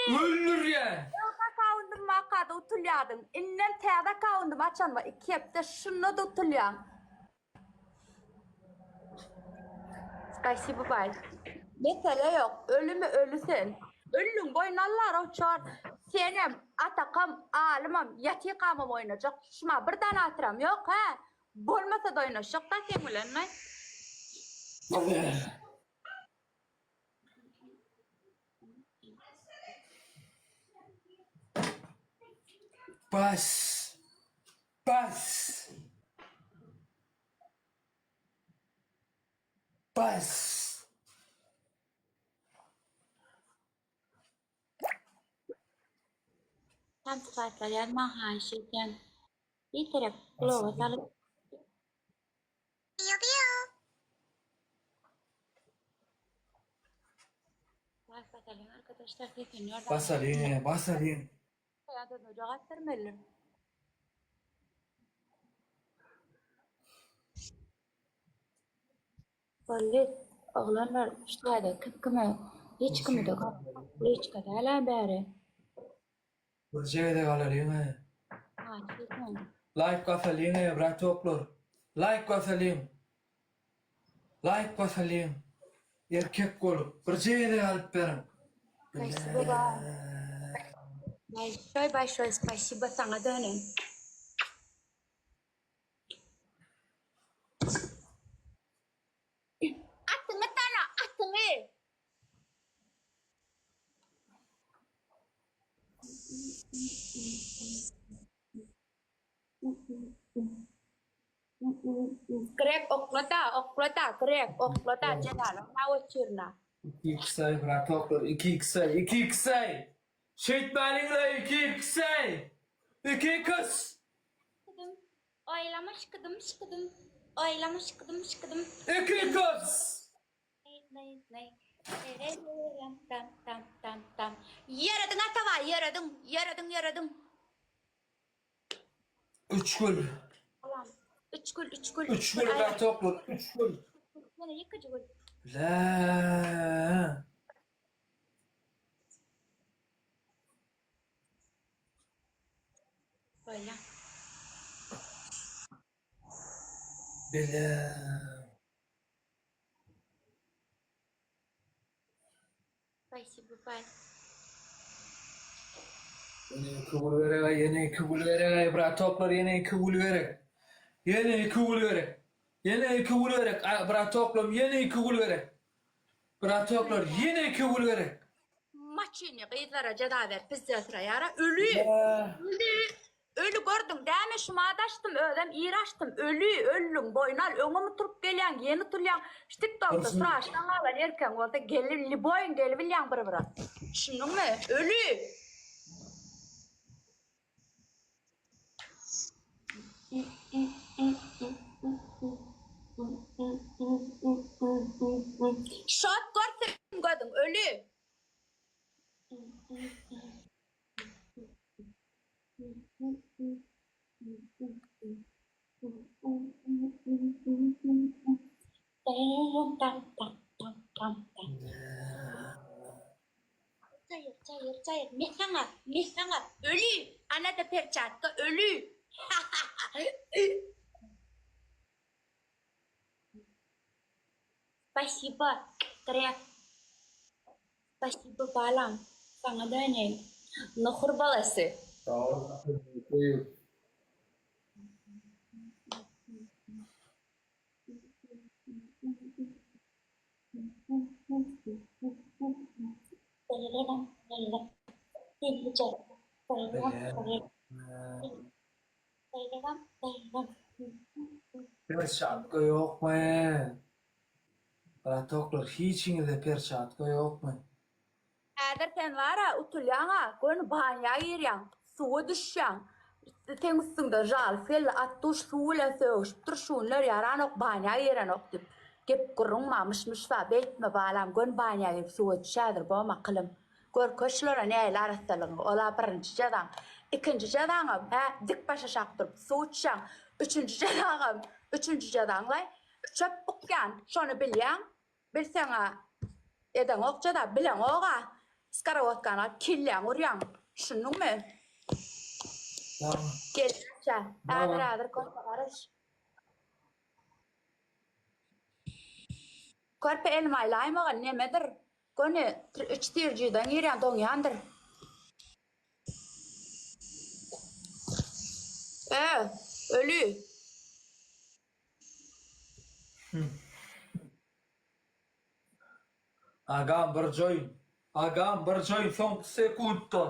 Öldürýän. Öňki akkauntym barkada utulýardyň. Indem täze akkauntymy açanyma iki hepde şunda-da utulýaň. Spasibo baý. Mesele ýok. Ölümi öli sen. Öldüň boýun allara uçar. Senem, Atakam, Alymam, ýatykamam oýnajak. Şuma bir dana atyram ýok hä. Bolmasa-da oýnaşjak-da seň bilen. Bas. Bas. Bas. Tankytlar ýazmaň haýyş edýän. Biderek gulaga salyp. Like basalyň arkadaşlar seslenýär. Basalyň, basalyň. Ýa-da jogap bermeli. Boldy, oglanlar şu taýda kim kime hiç kimi-de liçka däl-ä bäri. Birje gezek alalyň-a. Laýk basalyň-a bratoklar. Laýk basalyň. Laýk basalyň. Erkek bolup birje gezek alyp beriň. Spasibo Bolşoý bolşoý spasibo saňa döneýin. Atyňy tana, atyňy. Grek oklada, oklada, grek oklada, jezaly oňa oçurna. Iki x-aý bratoklar, iki x-aý, iki x-aý. Şeýtmäliňle iki x-aý. Iki x. Oýlama şykydym şykydym Oýlama şykydym şykydym. Iki x. Tam tam tam. Ýörediň Atabaý, ýörediň, ýörediň, ýörediň. Üç gül. Üç gül, üç gül. Üç gül bratoklar, üç gül. Ýene ýekeje gül. Lä. Bolýa. Bile. Spasibo baý. Ýene iki gül gerek-aý, ýene iki gül gerek-aý, bratoklar, ýene iki gül gerek. Ýene iki gül gerek. Ýene iki gül gerek, bratoklam, ýene iki gül gerek. Bratoklar, ýene iki gül gerek. Maçyny gyzlara jeza ber pizza syraýara öli öli öli gördüň dämi şumat açdym özem ir açdym öli öllüň boýun al öňem uturyp gelýäň ýene utulýaň şu tik tokda suraşdan galan erkegiň bolsa geli liboýyň gelibilýäň bir bire düşündiňmi öli. Şat görsün gözüň öli. Çaýyr, çaýyr, çaýyr, me saňa, me saňa, öli, ana-da perçatka, öli. Spasiba, Trek. Spasiba, balam. Saňa döneýin. Nohur balasy. Sag bol. Perçatka ýokmy? Bratoklar hiçiňizde perçatka ýokmy? Häzir sen bar-a, utulýaň-a, göni banýa girýäň, suwa düşýäň. Seň üstüňde žalys geldi, atduş suw bilen sögüşip dur, şu günler ýaranok, banýa girenok diýip. Gep-gürrüň bar, myş-myş bar, beýtme balam, göni banýa girip suwa düş häzir, bom akylym. Görkez şulara nähili arassalygyňy, ol-a birinji jezaň. Ikinji jezaňam, hä, dik başaşak durup suw içýäň. Üçünji jezaňam, üçünji jezaň-laý, çöp bukýan, şony bilýäň. Bilseň-ä edeňok jeza, bileňog-a. Skorowotkany alyp kelläňe urýaň. Düşündiňmi? Tamam. Gelýänçä. Häzir Tamam. häzir körpe garaş. Körpe elimi aýlaýmagyn nemedir? Göni üç tirjiden girýän doňýandyr. Ö, öli. Agam bir joýun. Agam bir joýun soňky sekuntda.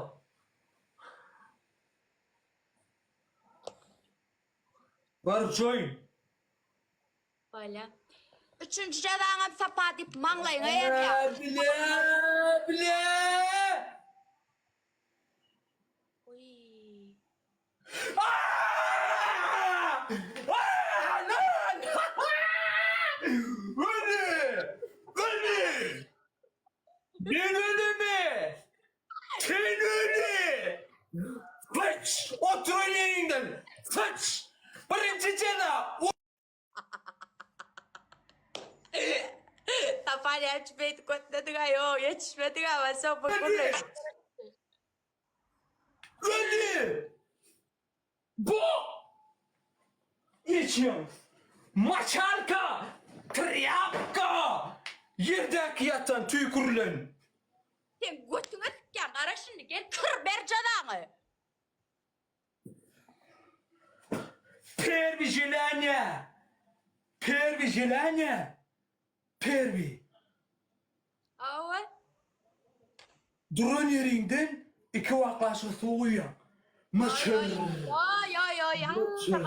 Bir joýun. Bolýa. Üçünji jezaňam sapa diýip maňlaýyňa ýazýar. Bile, bile. Uý. Aaaa! Aaaa! Lan! Ölü! Ölü! Men ölümi? Sen ölü! Sıç! Oturan ýeriňden! Sıç! Birinji jeza! Sapa näçe beýdip götledik-ä, ýok, ýetişmedik-ä, başa bu gürleşik. Ölü! Bu içiň maçalka, trýapka, ýerdäki ýatan tüýkürilen. Seň götüňe sikýän, gara şindi, gel kir, ber jazaňy. Perwi želaniýa! Perwi želaniýa! Perwi! Hawa. Duran ýeriňden iki waklaşyk suw guýýaň. Myçyr! Ýo, ýo, ýo, ýo, Myçyr!